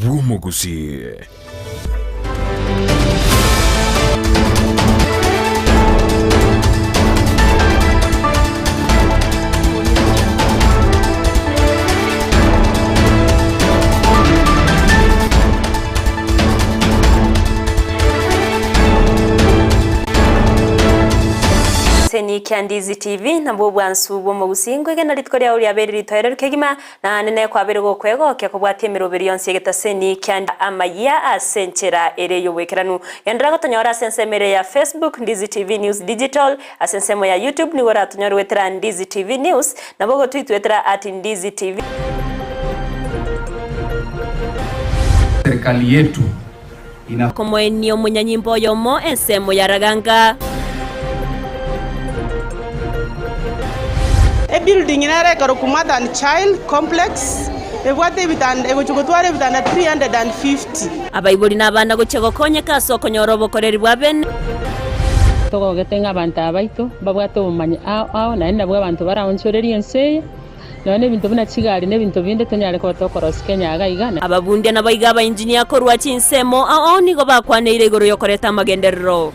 bw'Omogusii. Seni kia Ndizi TV nabwo obwansu bw'omogusii nkwegena rituko riao riabeire ritoereru kegima Naende nekwabire gokwegokia kobwatia emeroberi yonsi y'egetaseni kia amayia ase enchera ere y'oboikeranu. Genderera gotonyora ase ensemo ere ya Facebook, Ndizi TV News Digital, ase ensemo ya YouTube nigo oratonyore goetera Ndizi TV News, nabo ogotwitwetera at Ndizi TV. Serikali yetu ina. Komoenia omonyanyimbo oyomo ensemo ya raganga. Ebuilding nere ekorokwa Mother and Child Complex, ebwate ebitanda egochia gotwara ebitanda 350. Abaibori na abana gochia gokonyeka ase okonyora obokoreri bwa bene. Togogete ng'a abanto aba baito mbabwate obomanyi ao ao, naende nabwo abanto baraonchorerie ense eye. Nonya nebinto buna chigari na ebinto binde tonyare koba tokorosia Kenya iga iga. Ababundia naboigo abainjinia korwa chinsemo ao ao nigo bakwaneire igoro y'okoreta amagenderero.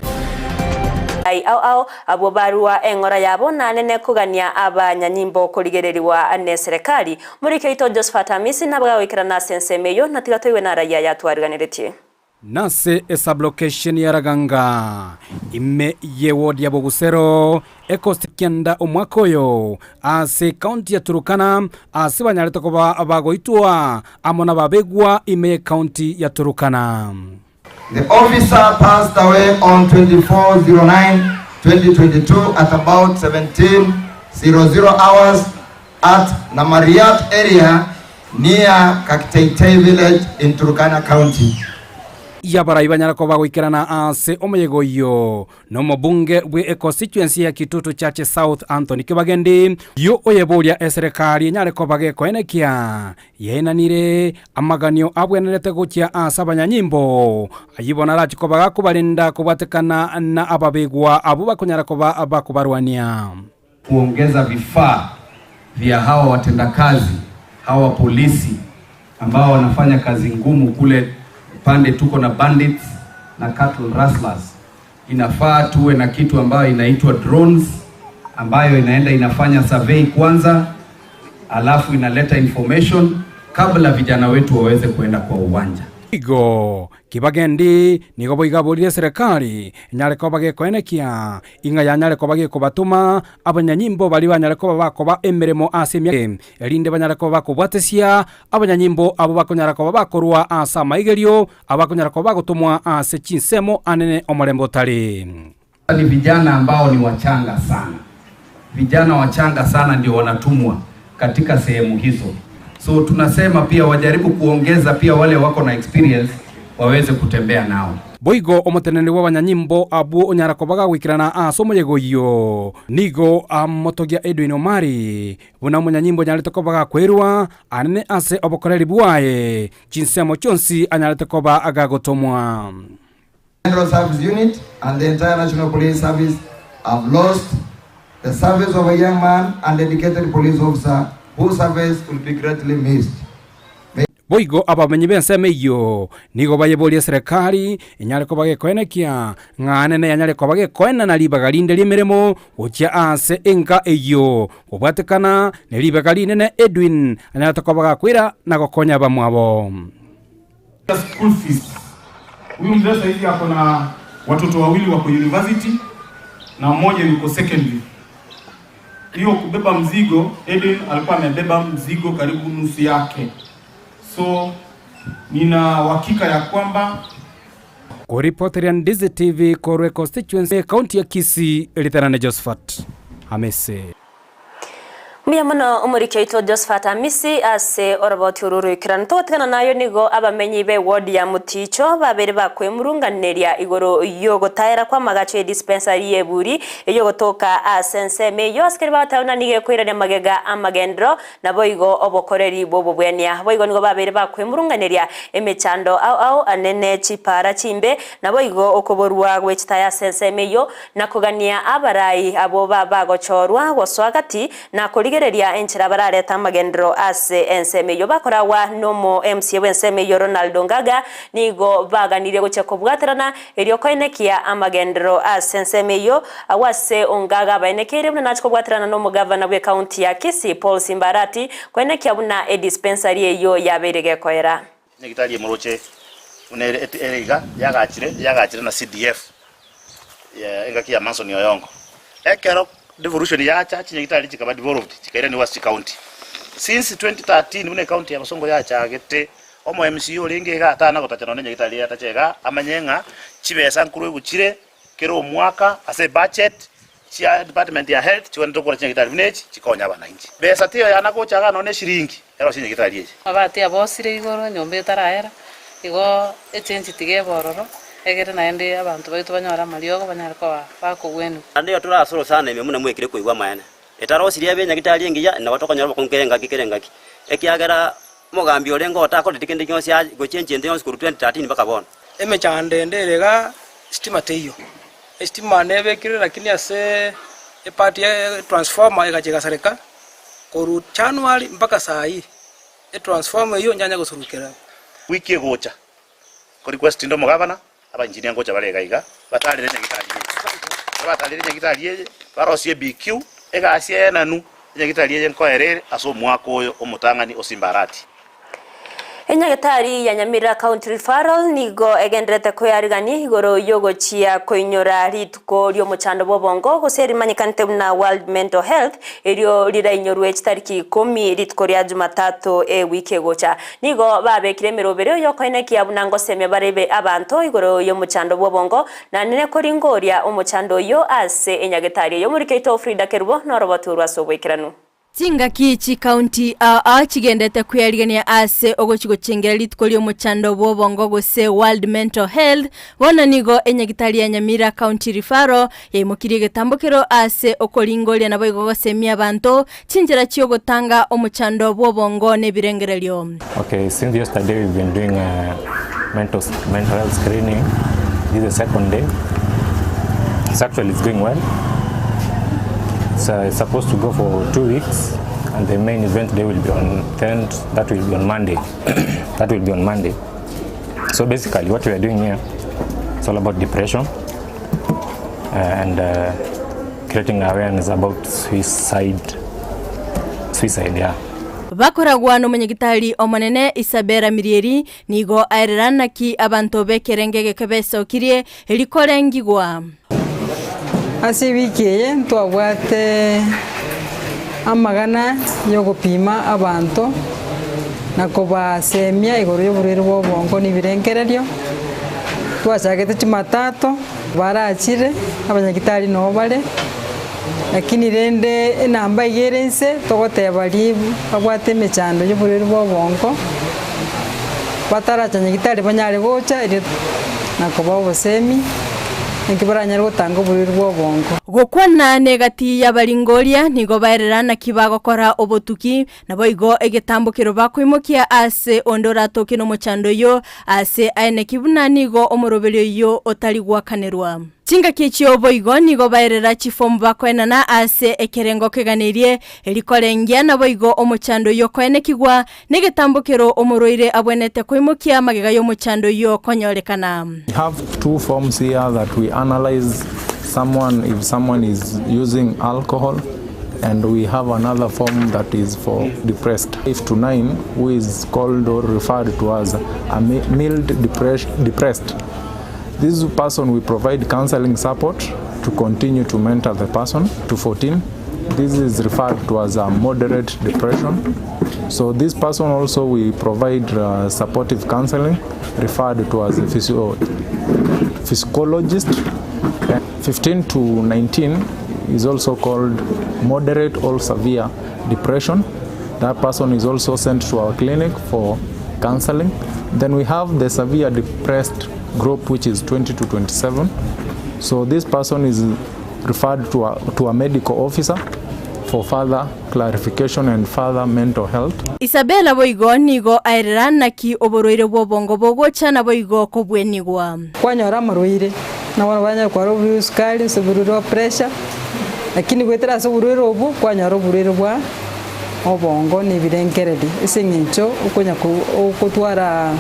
Ai ao ao abwo barua eng'ora yabo naende nekogania abanyanyimbo korigererigwa neserekari. Omoriki oito Josephat Amisi nabagagoikerana ase ensemo eyio na tiga toigwe narayia yatwariganeretie. Nase esablocation ya Raganga, ime ye ward ya Bogusero, ekosti kianda omwaka oyo ase ekaunti ya Turukana ase banyarete koba bagoitwa amo nababegwa ime y'ekaunti ya Turukana. The officer passed away on 24/09/2022 at about 17:00 hours at Namariat area near Kakiteitei village in Turkana County. Y'abarai banyare koba goikerana ase omoyega oyio nomobunge bwe econstituency ya Kitutu Chache South Anthony Kibagendi, oyio oyeboria eserekari enyare koba gekoenekia yaenanire amaganio abwenerete gochia ase abanyanyimbo ayio bono arache koba gakobarenda kobwatekana na ababegwa abwo bakonyara koba bakobarwania. Kuongeza vifaa vya hawa watendakazi hawa polisi ambao wanafanya kazi ngumu kule pande tuko na bandits na cattle rustlers. Inafaa tuwe na kitu ambayo inaitwa drones ambayo inaenda inafanya survey kwanza, alafu inaleta information kabla vijana wetu waweze kuenda kwa uwanja. Igo Kibagendi nigo boigo aborire eserekari enyare koba gekoenekia ing'a yanyare koba gekobatoma abanyanyimbo baria banyare koba bakoba emeremo ase emiaka erinde banyare koba bakobwatesia abanyanyimbo abwo bakonyara koba bakorwa ase amaigerio abakonyara koba bagotomwa ase chinsemo anene omorembe otari. Ni vijana ambao ni wachanga sana, vijana wachanga sana ndio wanatumwa katika sehemu hizo, so tunasema pia wajaribu kuongeza pia wale wako na experience waweze kutembea nao. Boigo omoteneneri bw'abanyanyimbo abwo onyara koba gagoikerana ase omoyega oyio nigo amotogia Edwin Omari buna omonyanyimbo onyarete koba gakwerwa anene ase obokoreri bwaye chinsemo chionsi anyarete koba gagotomwa. General Service Unit and the entire National Police Service have lost the service of a young man and dedicated police officer whose service will be greatly missed. May Boigo abamenyi b'ensemo eyio nigo bayeboria eserekari enyare koba gekoenekia ng'a anene yanyare koba gekoenana ribaga rinde ri'emeremo gochia ase enka eyio, kobwatekana ne ribaga rinene Edwin anyarete koba gakoira na gokonya abamwabo. School fees. Huyu mzee sasa hivi ako na watoto wawili wako university na mmoja yuko secondary. Hiyo kubeba mzigo, Edwin alikuwa amebeba mzigo karibu nusu yake, so nina uhakika ya kwamba Koripoteria Ndizi TV korwa econstituency ekaunti ya Kisii, Riterane Josephat Hamisi. Mbuya mono omoriki oito Josephat Amisi ase oroboti oro oroikeranu. Togotigana nayo nigo abamenyi be ward ya Mutiicho babere bakwemurunganeria igoro yogotaera kw'amagacho ye dispensary y'eburi eyogotoka ase ensemo eyio asikari bagoteba buna nigo ekoirania magega amagenderero Naboigo obokoreri bw'obobwenia. Boigo nigo babeire bakwemurunganeria emechando ao ao anene chipaara chimbe, naboigo okoborwa gwe chitaya ase ensemo eyio, na kogania abarai abwo bagochorwa gosoa gati, na korigereria. korigereria enchera bararete amagenderero ase ensemo eyio. Bakoragwa nomo MCA bw'ensemo eyio Ronald Ongaga nigo baganirie gochia kobwaterana erio koenekia amagenderero ase ensemo eyio. Agwo ase Ongaga abaenekeire buna nache kobwaterana nomogavana bw'ecounty ya Kisii Paul Simba Arati koenekia buna edispensary eyio yabeire gekoera. Nyagitari emoroche buna ere ere iga yagachire yagachire na CDF ya engaki ya Manson Oyongo. Ekero devolution yacha chinyagitari chikaba devolved chikairanigwa ase chicounty. Since 2013 buna ecounty ya Bosongo yachagete, omo MCA orenge iga atana gotacha nonye nyagitari eye atache igaa amanye ng'a chibesa nkorwa chire kera omwaka ase ebudget Chia department ya health chigwenerete gokora chinyagitari buna echi chikonya abanainchi. Besa teiyo yana gocha igaa nonya eshiringi erosie enyagitari eye. Amabati abosire igoro, enyomba etarahera, igo echenchi tiga ebe ororo, egere naende abanto baito banyore amariogo banyare koba bakogwenigwa. Naende igo tore ase orosana ime buna mwekire koigwa amaene. Etarosirie ebe enyagitari engiya, nabo tokonyora obokong'u kera engaki kera engaki, ekiagera omogambi orenge otakoreti kende gionsi aye gochenchia ente yonsi korwa 2013 mpaka bono. Emechando ende ere igaa, sitima teiyo. Esitima nebekire lakini ase epart ya etransformer egacha egasareka korwa January mpaka saii etransformer eyio nyanya gosurukera. Wiki egocha ko request inde omogabana, aba engineer ngocha bare iga iga batarere enyagitari eye. Ekero batarire enyagitari eye barosie BQ egasi eenanu enyagitari eye nkoera ere ase omwaka oyo omotang'ani o Simba Arati. Enyagetari ya Nyamira County Referral nigo egendererete koyarigania igoro y'ogochia koinyora rituko ri'omochando bw'obongo gose rimanyekanete buna World Mental Health erio rirainyorwe chitariki ikomi rituko ria Jumatatu ewiki egocha. Nigo babekire emeroberio y'okoenekia buna ngosemia barebe abanto igoro y'omochando bw'obongo na nene koringoria omochando oyio ase enyagetari eye. Omoriki oito Frida Kerubo noroboti orwo ase oboikeranu. Chingaki chikaunti ao ao chigendete kweyarigania ase ogochi gochengera rituko ri'omochando bw'obongo gose World Mental Health, bono nigo enyagitari ya Nyamira County Referral yaimokirie egetambokero ase okoringoria naboigo gosemia abanto chinchera chi'ogotanga omochando bw'obongo nebirengererio. Okay, since yesterday we've been doing a mental, mental health screening. This is the second day. It's actually it's going well. It's, uh, it's supposed to go for two weeks, and the main event day will be on 10th. That will be on Monday. that will be on Monday. So basically, what we are doing here, it's all about depression and uh, creating awareness about suicide. Suicide, yeah. Bakoragwa nomonyagitari omonene Isabella Mirieri nigo aerera naki abanto b'ekerengo egeke besokirie rikorengigwa. Ase ewiki eye ntwabwate amagana y'ogopima abanto na kobasemia igoro y'oborwaire bw'obongo na ebirengererio. Twachagete Jumatatu, barachire, abanyagitari noo bare, lakini rende enamba iga ere inse togoteba ribu babwate emechando y'oborwaire bw'obongo, bataracha nyagitari banyare gocha erio na kobaa obosemi, naki baranyare gotanga oborwaire bw'obongo. Gokwana negati y'abaringoria nigo baerera naki bagokora obotuki, naboigo egetambokero bakoimokia ase onde oratoke nomochando oyio, ase aeneki buna nigo omoroberio oyio otari goakanerwa. Chingaki echio boigo nigo baerera chifomu bakoenana ase ekerengo keganeirie, erikorengia naboigo omochando oyio koenekigwa, Negetambokero omorwaire abwenerete koimokia magega y'omochando oyio konyorekana. We have two forms here that we analyze someone if someone is using alcohol and we have another form that is for depressed. 5 to 9 who is called or referred to as a mild depressed. This person we provide counseling support to continue to mentor the person to 14. This is referred to as a moderate depression. So this person also we provide uh, supportive counseling referred to as a physio physiologist. 15 to 19 is also called moderate or severe depression. That person is also sent to our clinic for counseling. Then we have the severe depressed group which is 20 to 27. So this person is referred to a, to a medical officer for further clarification and further mental health. Isabella boigo nigo aerera naki oborwaire bw'obongo bogocha naboigo kobwenigwa. Kwanyora amarwaire, na bono banyare kwarwa oborwaire bwa esukari, gose oborwaire bwa pressure, lakini goetera ase oborwaire obwo, kwanyora oborwaire bwa. Obongo na ebirengererio, ase eng'encho okonya gotwara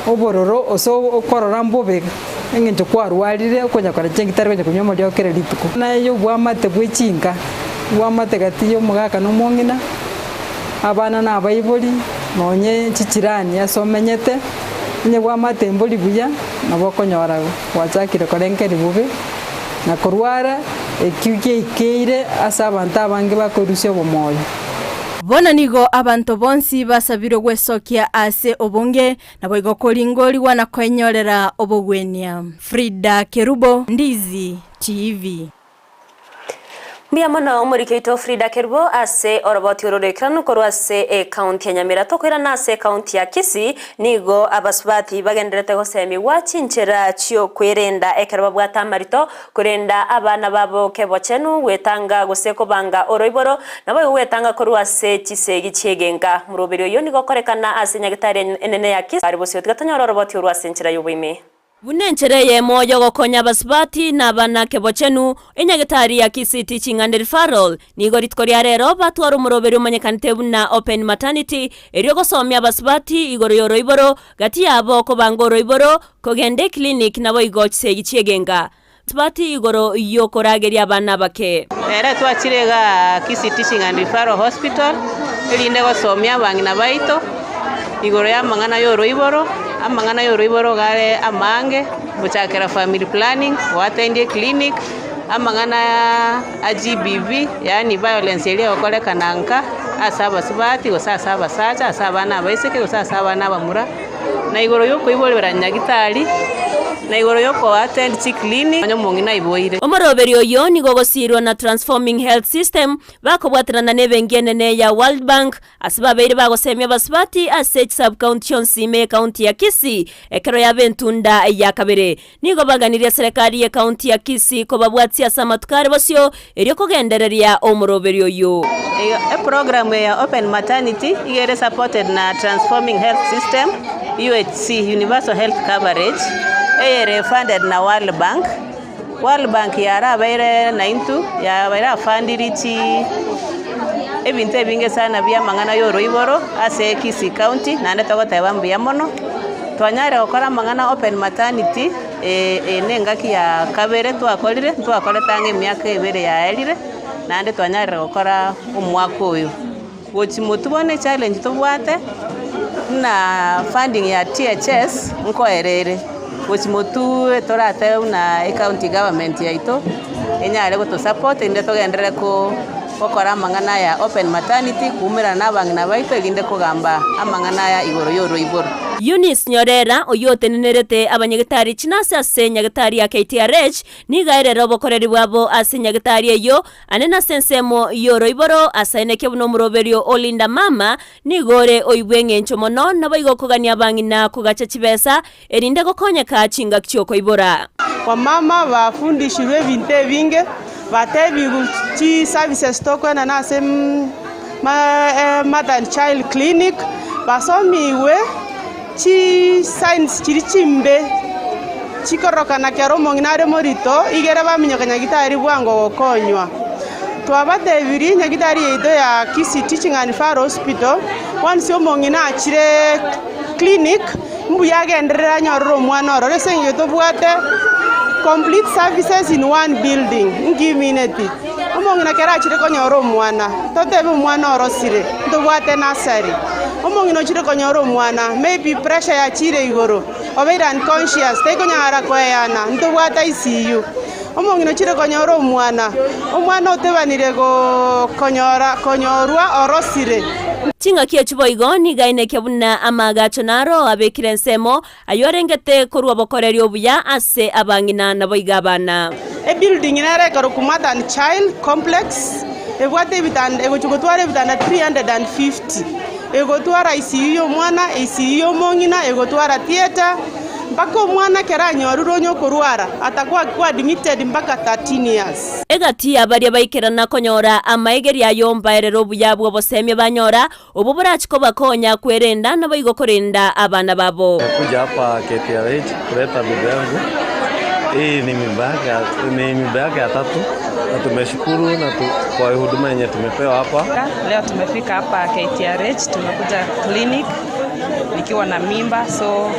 obororo gose okorora mbobe eng'encho kwarwarire okonya kora chinki tari konya konywa amariogo kera rituko. Naye obwamate bwe chinka, obwamate gati ya omogaka na omong'ina, abana na abaibori, nonye chichirani ase omenyete, onye bwamate mbori buya, nabo okonyora gwachakire korengereria bobe. Na korwara ekio giaikeire ase abanto abange bakorusia obomoyo. Bono nigo abanto bonsi basabirwe gwesokia ase obonge, naboigo koringorigwa na koenyorera obogwenia. Frida Kerubo, Ndizi TV. Mbuya mono omoriki oito Frida Kerubo ase oroboti oro roikeranu korwa ase ecounty ya Nyamira. Tokoirana ase ecounty ya Kisii, nigo abasubati bagendererete gosemigwa chinchera chi'okwerenda ekero babwate amarito, korenda abana babo kebochenu, gwetanga gose kobanga oroiboro, naboigo gwetanga korwa ase chisegi chi'egenka. Moroberi oyio nigo okorekana ase nyagetari enene ya Kisii. Are bosio tiga tonyore oroboti orwo ase enchera y'oboime. Buna enchera eyemo y'ogokonya abasubati na abana kebochenu, enyagetari ya Kisii Teaching and Referral nigo rituko ria rero batwara omoroberi omanyekanete buna Open Maternity erio gosomia abasubati igoro y'oroiboro, gati yabo kobanga oroiboro, kogenda eclinic naboigo chisegi chi'egenka. Basubati igoro y'okorageria abana abake. Ere twachire igaa Kisii Teaching and Referral Hospital erinde gosomia abang'ina baito igoro y'amang'ana y'oroiboro, amang'ana y'oroiboro iga are amange, gochakera family planning, goattend eclinic, amang'ana a GBV yaani violence eria egokorekana nka ase abasubati gose ase abasacha, ase abana abaiseke gose ase abana abamura. na igoro y'okoiborera nyagitari, na igoro y'okoattend chiclinic, onye omong'ina aiboire. Omoroberi oyio nigo ogosiirwa na Transforming Health System bakobwaterana nebenki enene ya World Bank ase babeire bagosemia abasubati ase chisub-county chionsi ime y'ecounty ya Kisii ekero yaba entunda ya kabere. Nigo baganirie eserekari y'ecounty ya Kisii kobabwatia ase amatuko are bosio erio kogendereria omoroberi oyio. Eprogram eye ya Open Maternity iga ere supported na Transforming Health System, UHC, Universal Health Coverage, eyere funded na World Bank. World Bank yarabeire naintwe, yabaire afundiri chi ebinto ebinge sana bia amang'ana ya oroiboro ase Kisii County, naende togoteba mbuya mono. Twanyarire gokora amang'ana open maternity, eye nengaki ya kabere twakorire, ntwakorete ang'e emiaka ebere yaerire, naende twanyarire gokora omwaka oyo. Gochia motwe bono echallenge tobwate, buna funding ya THS nkoera ere, gochia motwe toratebe buna ecounty government yaito, enyare gotosupport erinde togenderere ko gokora amang'ana aya open maternity, koumerana na abang'ina baito erinde kogamba amang'ana aya igoro ya oroiboro. Eunice Nyorera, oyio otenenerete abanyagetari chinasi ase nyagetari ya KTRH, nigo aerere obokoreri bwabo ase nyagetari eyio, ane nase ensemo y'oroiboro, asaeneke buna omoroberio o Linda Mama, nigo ore oibwe eng'encho mono, naboigo okogania abang'ina kogacha chibesa, erinde gokonyeka chingaki chi'okoibora. Wamama bafundishirwe ebinto ebinge, batebigwe chiservices tokoenana ase mother and child clinic, basomigwe chisigns chiria chimbe chikororokana ekero omong'ina are morito, igere baminyoka nyagitari bwango gokonywa. Twabatebirie nyagitari yaito ya Kisii Teaching and Referral Hospital, once omong'ina achire clinic, Mbuya agenderere anyorere omwana ororo ase eng'encho tobwate complete services in one building, inki imineti? Omong'ina ekero achire konyora omwana, totebe omwana orosire, ntobwate nursery. Omong'ina ochire konyora omwana, maybe pressure yachire igoro, obeire unconscious, taikonyara koeyana, ntobwate ICU. Omong'ina ochire konyora omwana, omwana otebanire go konyora konyorwa orosire. Ching'aki echi boigo nigo ainekia buna amaagacho naro abekire ensemo, ayio arengete korwa obokoreri obuya ase abang'ina naboigo abana. Ebuilding nere ekorokwa Mother and Child Complex, ebwate ebitanda egochia gotwara ebitanda 350, egotwara ICU ya omwana, ICU ya omong'ina, egotwara theatre, Mpaka omwana ekero anyorire onye okorwara, atakoa admitted mpaka 13 years. Egati ya baria baikerana konyora amaegerio ayio mbaerere obuya bw'obosemia banyora, obwo borachie kobakonya kwerenda naboigo korenda abana babo. Nimekuja hapa KTRH kuleta bibi yangu Hii ni mimba yake, ni mimba yake ya tatu na tumeshukuru na tu, kwa huduma yenye tumepewa hapa. Leo tumefika hapa KTRH, tumekuja clinic nikiwa na mimba, so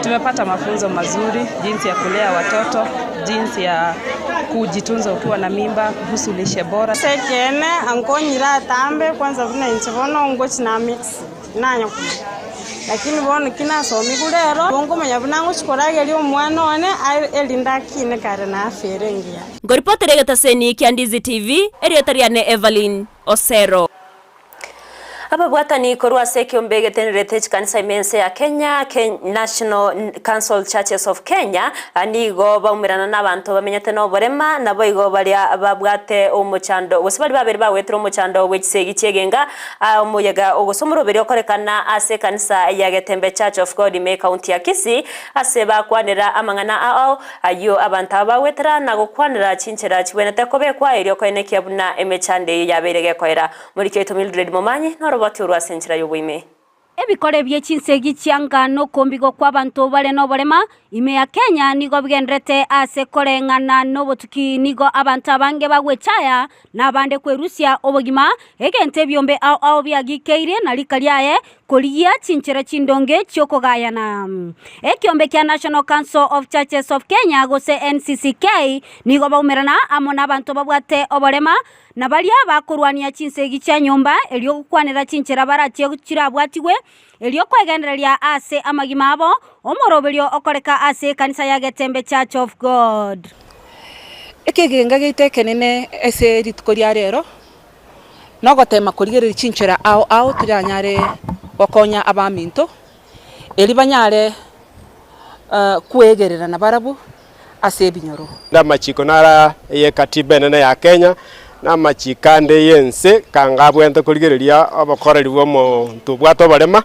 tumepata mafunzo mazuri jinsi ya kulea watoto, jinsi ya kujitunza ukiwa na mimba, kuhusu lishe bora. Sekene ankonyire atambe kwanza buna inche bono ngochi na mix nanya lakini bono kinasomi rero bonkomanya buna ngochikorageria omwana one erinde akine kare na afya ere engiya. Ngoripotera egetaseni kia Ndizi TV, erieta riane Evelyn Osero. Ababwatani korwa ase ekeombe egetenerete chikanisa ime ense ya Kenya, National Council Churches of Kenya, nigo baumerana na abanto bamenyete noborema, naboigo baria babwate omochando gose baria babere bagwetire omochando bwe chisegi chi'egenga omoyega gose omoroberi okorekana ase ekanisa ya Getembe Church of God ime ekaunti ya Kisii ase bakwanera amang'ana ao Ayio abanto aba bagwetera na gokwanera chinchera chigwenerete kobekwa erio koenekia buna emechando eyio yabeire gekoera. Moriki oito Mildred Momanyi noroboti orwo ase enchera y'oboime. Ebikore bie chinsegi chianga nokombigo kw'abanto bare noborema ime ya Kenya nigo bigendererete ase koreng'ana nobotuki nigo abanto abange bagwechaya na abande kwerusia obogima, egento ebiombe ao ao biagikeirie na rika riaye korigia chinchera chindonge chi'okogayana. Ekiombe kia National Council of Churches of Kenya gose NCCK nigo baumerana amo nabanto babwate oborema na baria bakorwania chinsegi chia nyomba erio gokwanera chinchera barachie chirabwatigwe erio kwegendereria ase amagima abo omoroberio okoreka ase ekanisa ya Getembe Church of God. Ekegenga giaito ekenene ase rituko ria rero nogotema korigereria chinchera ao ao toranyare gokonya abaminto, erio banyare kwegerera nabarabwo ase ebinyoro. Namachiko naro ay'ekatiba enene ya Kenya, na amachiko ande y'ense, kanga abwenerete korigereria obokoreri bw'omonto obwate oborema.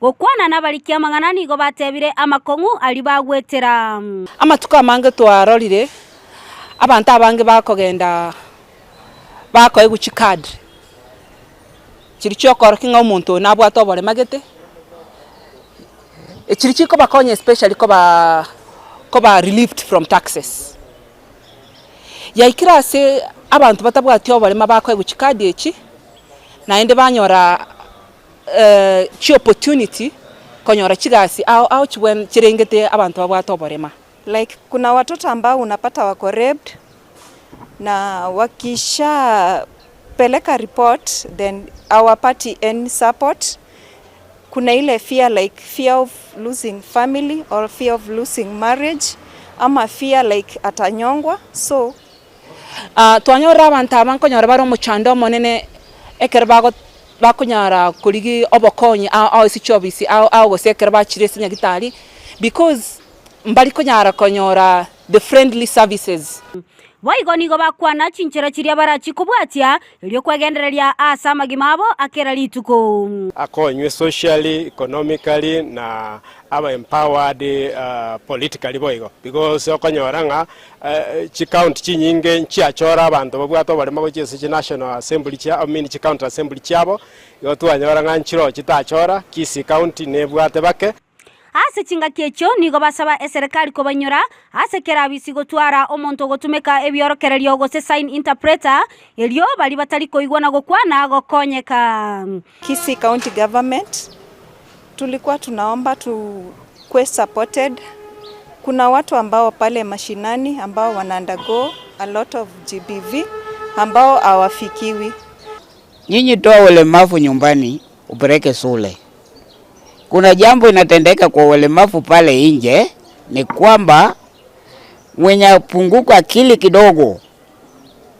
Gokwana nabariki amang'ana nigo batebire amakong'u aria bagwetera. Amatuko amange twarorire abanto abange bakogenda bakoegwa chicard chiria chiokorokia ng'a omonto oyo nabwate oborema gete, chiria chikobakonya especially koba koba relieved from taxes. Yaikire ase abanto batabwati oborema bakoegwa chicard echi, naende banyora chiopportunity konyora chigasi ao ao chibwen chirengete abanto babwate oborema. Like kuna watoto ambao unapata wako raped na wakisha peleka report then hawapati any support. Kuna ile fear like fear of losing family or fear of losing marriage ama fear like atanyongwa so Twanyorire abanto aba nkonyora bare omochando omonene ekero bago bakonyara korigia obokonyi ao ao ase chiofisi ao ao gose ekero bachire ase nyagetari because mbari konyara konyora the friendly services. Boigo nigo bakwana chinchera chiria barachie kobwatia, erio kwegendereria ase amagima abo a kera rituko. Akonywe socially, economically na aba empowered politically boigo because okonyora ng'a Chicounty chinyinge nchiachore abanto babwate oboremo gochia ase chinational assembly chia I mean chicounty assembly chiabo, igo twanyora ng'a nchiroo chitachora, Kisii county nebwate bake. Ase chingaki echio nigo basaba eserekari kobainyora ase kera abisi gotwara omonto ogotumeka ebiorokererio gose sign interpreter erio baria batari koigwa na gokwana gokonyeka. Kisii County Government tulikuwa tunaomba tukue supported. Kuna watu ambao pale mashinani ambao wana undergo a lot of GBV ambao hawafikiwi. Nyinyi toa ulemavu nyumbani upeleke shule. Kuna jambo inatendeka kwa ulemavu pale nje, ni kwamba mwenye apunguka akili kidogo,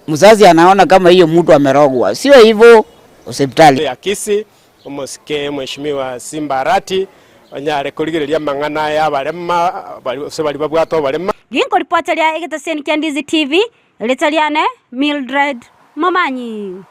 mzazi anaona kama hiyo mtu amerogwa. Sio hivyo hospitali. Ya Kisii, Omosike Mweshimiwa Simba Arati, onyare korigereria amang'ana aya abarema, gose baria babwate oborema. Ginkoripoteria egetaseni kia Ndizi TV, erieta riane Mildred Momanyi.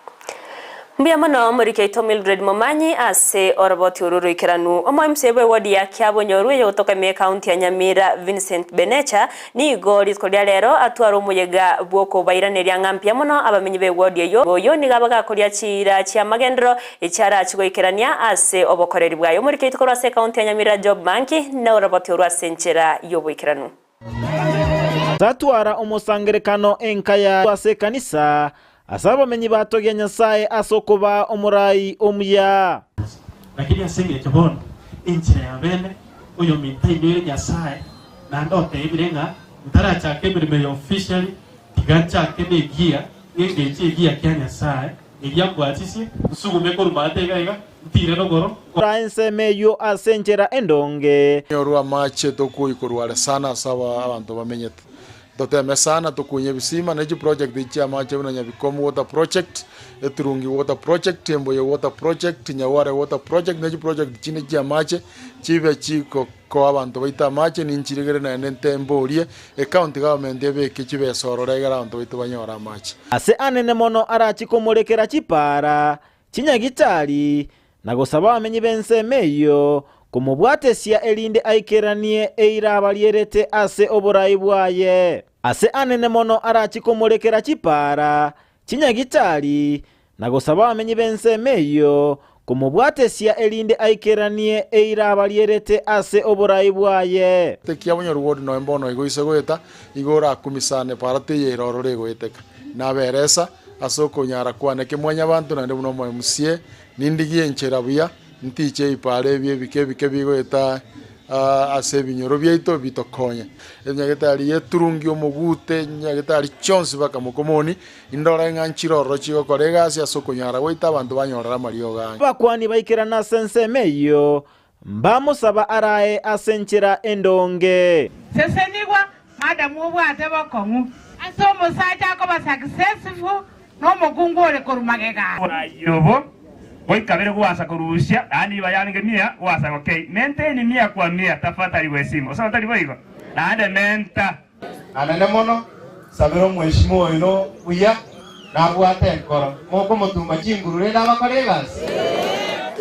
Mbuya mono omoriki oito Mildred Momanyi ase oroboti oru roikeranu. Omo MCA bwe ward ya Kiabonyoru eyogotoka ime ekaunti ya Nyamira Vincent Benecha nigo rituko ria rero atware omoyega bw'okobairaneria ng'a mbuya mono abamenyi be ward eyio oyo nigo abagakoria chiira chi'amagenderero echi arachi goikerania ase obokoreri bwaye. Omoriki oito korwa ase ekaunti ya Nyamira Job Manki noroboti oru ase enchera y'oboikeranu. Tatwara omosangerekano enka yaye ase ekanisa, ase abamenyi batogia Nyasae ase okobaa omorai omuya. Lakini ase engencho bono enchera ya bene oyominto ainyoire Nyasae, naende oteebire ng'a ntarachaka emeremo eye officially, tiga nchake negiya, ng'engenche egiya kia Nyasae, eria mbwatisie, nsugume korwa maate iga iga, ntiire rogoro. Kora ensemo eyio ase enchera endonge. Orue amache tokoyia korwa are sana ase abanto bamenyete. Toteme sana tokunye ebisima ne chiproject echi chia amache buna Nyabikomu water project, Eturungi water project, Emboye water project, Nyaware water project ne chiproject chinde chia amache chibe chikokoa abanto baito amache ninchirigere naende ntemborie ecounty government ebeke chibesa ororo egere abanto baito banyore amache. Ase anene mono arachie komorekera chipaara, chinyagitari, na gosaba abamenyi b'ensemo eyio komobwatesia erinde aikeranie eira abarierete ase oborai bwaye. Ase anene mono arachie komorekera chipaara, chinyagitari, na gosaba abamenyi b'ensemo eyio komobwatesia erinde aikeranie eira abarierete ase oborai bwaye. Tekia bonyorwodi noe mbono igo ise goeta, igo orakumisane para teiyo ere ororo egoeteka. Naberesa ase okonyara kwane kemwanyabanto naende buna omoMCA, nindigie enchera buya, ntiche ebiparo ebi ebike ebike bigoeta ase ebinyoro biaito bitokonye. Enyagetari y'eturungi omogute, nyagetari chionsi baka mokomoni, indore ng'a nchire ororo chigokora egasi ase okonyara gwaito abanto banyorere amariogo aya. Abakuani baikerana ase ensemo eyio, mbamosaba arae ase enchera endonge. Sesenigwa, madamu obwate bokong'u. Ase omosacha akoba successful na omokungu ore korwa magega. Oboraai obo goika bere gwasa korusia, naende iba yarenge mia gwasa gokei. Maintain mia kwa mia tafadhali gwesima. Osaba tari boigo? Naende menta. Anene mono, sabera omweshimiwa oino buya, nabwate enkoro. Mokomotuma chinguru rende abakore egasi?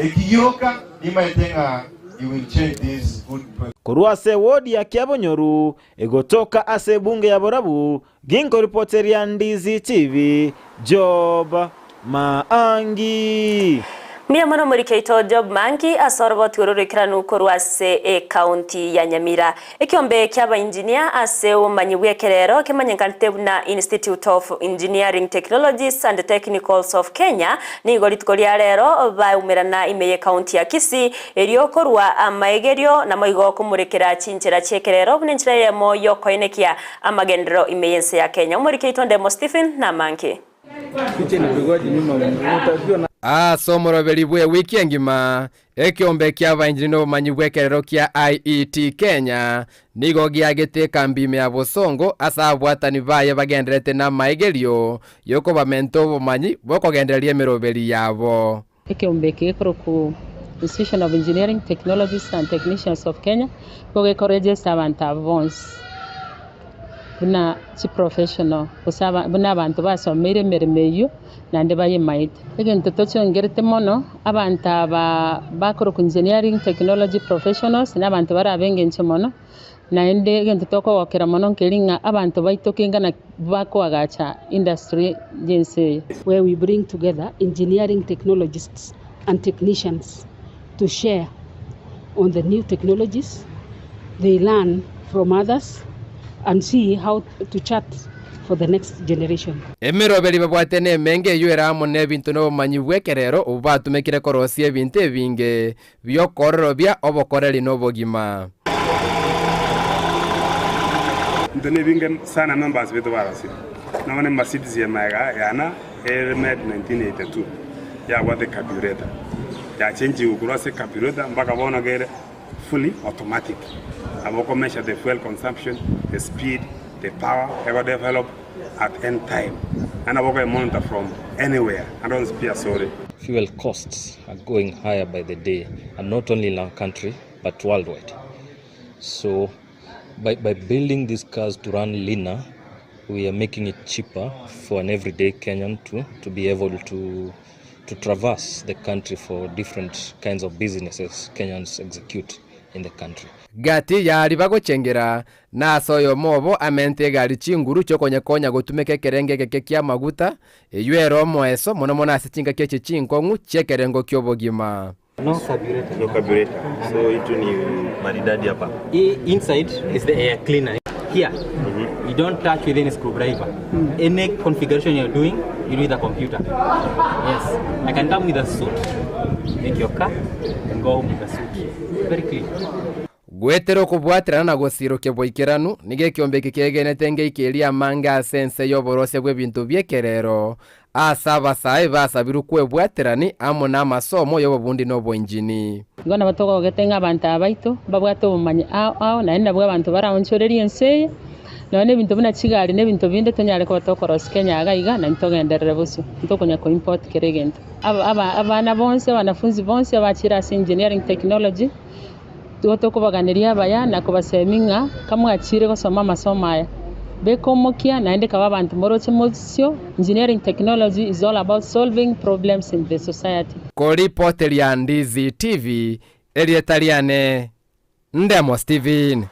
Eki gioka nimaete ng'a you will change this good president. Korwa ase ewodi ya Kiabonyoru egotoka ase ebunge ya Borabu, Ginkoripoteria Ndizi TV, Job Maangi. Mbuya mono omoriki oito Job Maangi ase oroboti oro roikeranu korwa ase ekaunti ya Nyamira. Ekiombe ki'abainjinia ase obomanyi bw'ekerero kemanyekanete buna Institute of Engineering Technologies and Technicals of Kenya nigo rituko ria rero baumerana ime y'ekaunti ya Kisii erio korwa amaegerio namoigo komorekera chinchera chi'ekerero buna enchera eyemo y'okoenekia Amagenderero ime y'ense ya Kenya. Omoriki oito Ndemo Stephen namange. Ase omoroberi bw'ewiki engima, ekeombe ki'abaengineer n'obomanyi bw'ekerero kia IET Kenya nigo giagete ekambi ime ya Bosongo ase ababwatani baye bagendererete n'amaegerio y'okobamenta obomanyi bw'okogendereria emeroberi yabo. Ekeombe eke gekorokwa Institution of Engineering Technologists and Technicians of Kenya nigo gekoregesta abanto abwo bonsi buna chiprofessional gose buna abanto basomeire emeremo eyio naende bayemaete. Egento tochongerete mono abanto aba bakorokwa Engineering Technology Professionals na abanto barabe engencho mono. Naende egento tokogokera mono nkeri ng'a abanto baito kengana bakoagacha industry y'ense eye. Where we bring together engineering technologists and technicians to share on the new technologies, they learn from others and see how to chart for the next generation. Emeroberi babwate nemenge eyio ere amo nebinto nobomanyi bw'ekerero obwo batumekire korosia ebinto ebinge bi'okoororobia obokoreri nobogima. Into nebinge sana members beto barosire. Nabo ne Mercedes ya magega yana ere made 1982 yabwate carburetor. Yachenchigwe korwa ase carburetor mpaka bono kere fully automatic. Nabo oko measure the fuel consumption, the speed, the power ego develop at any time. Naende nabo okoe monitor from anywhere ande onsi pi asore. Fuel costs are going higher by the day and not only in our country but worldwide. So by, by building these cars to run leaner, we are making it cheaper for an everyday Kenyan to, to be able to, to traverse the country for different kinds of businesses Kenyans execute in the country. Gati y'aria bagochengera, na ase oyomo obo amente egari chinguru chi'okonyekonya gotumeka ekerengo egeke ki'amaguta, eyio ere omoeso mono mono ase chingaki echi chinkong'u chi'ekerengo ki'obogima. No carburetor. No carburetor. So itu ni maridadi hapa. Hii inside is the air cleaner. Here, you don't touch with any screwdriver. Any configuration you're doing, you do with a computer. Yes, I can come with a suit, make your car, and go home with a suit. Very clean. Goetera okobwaterana na gosirokia boikeranu, nigo ekiombe eke kegenete ngeikeria amange ase ense y'oborosia bw'ebinto bi'ekerero, ase abasae basabirwe kwebwaterani amo namasomo y'obobundi na oboinjini. Igo nabo togogete ng'a abanto aba baito mbabwate obomanyi ao ao, naende nabwo abanto baraonchorerie ense eye, nonya na ebinto buna chigari na ebinto binde tonyare koba tokorosia Kenya iga iga, naintwe togenderere bosio, ntokonya ko import kera egento. Aba aba abana bonsi, abanafunzi bonsi abachire ase engineering technology, Igo tokobaganeria abaya na kobasemia ng'a kamwachire gosoma amasomo aya, beka omokia naende kaba abanto moroche mosio, Engineering technology is all about solving problems in the society. Koripoteria Ndizi TV, erieta riane Ndemo Stephen.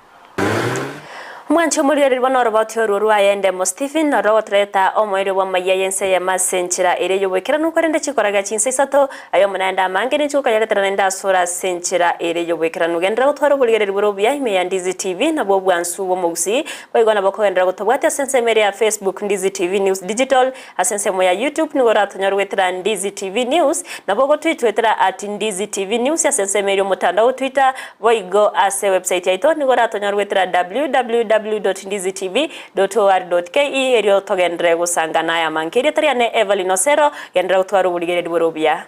Omwanchi omorigereria noroboti orwo rwaye Endemo Stephen, noro ogotoreta omoerio bw'amayia y'ense eyemo ase enchera ere y'oboikeranu, korende chikoragia chinsa isato, aye omonene amange ninche gokayaretera naende asore ase enchera ere y'oboikeranu. Genderera gotwara oborigereria bore obuya ime ya Ndizi TV, nabwo obwansu bw'omogusii. Boigo nabo okogenderera gotobwatia ase ensemo ere ya Facebook Ndizi TV News Digital, Ase ensemo ya YouTube nigo oratonyore goetera Ndizi TV News, nabo ogotwitwetera at Ndizi TV News ase ensemo eria omotandao o Twitter, boigo ase ewebsite yaito nigo oratonyore goetera www.ndizitv.or.ke erio togenderere gosanga naye amange. Erieta riane Evelyn Osero, genderera gotwara oborigereria bore obuya.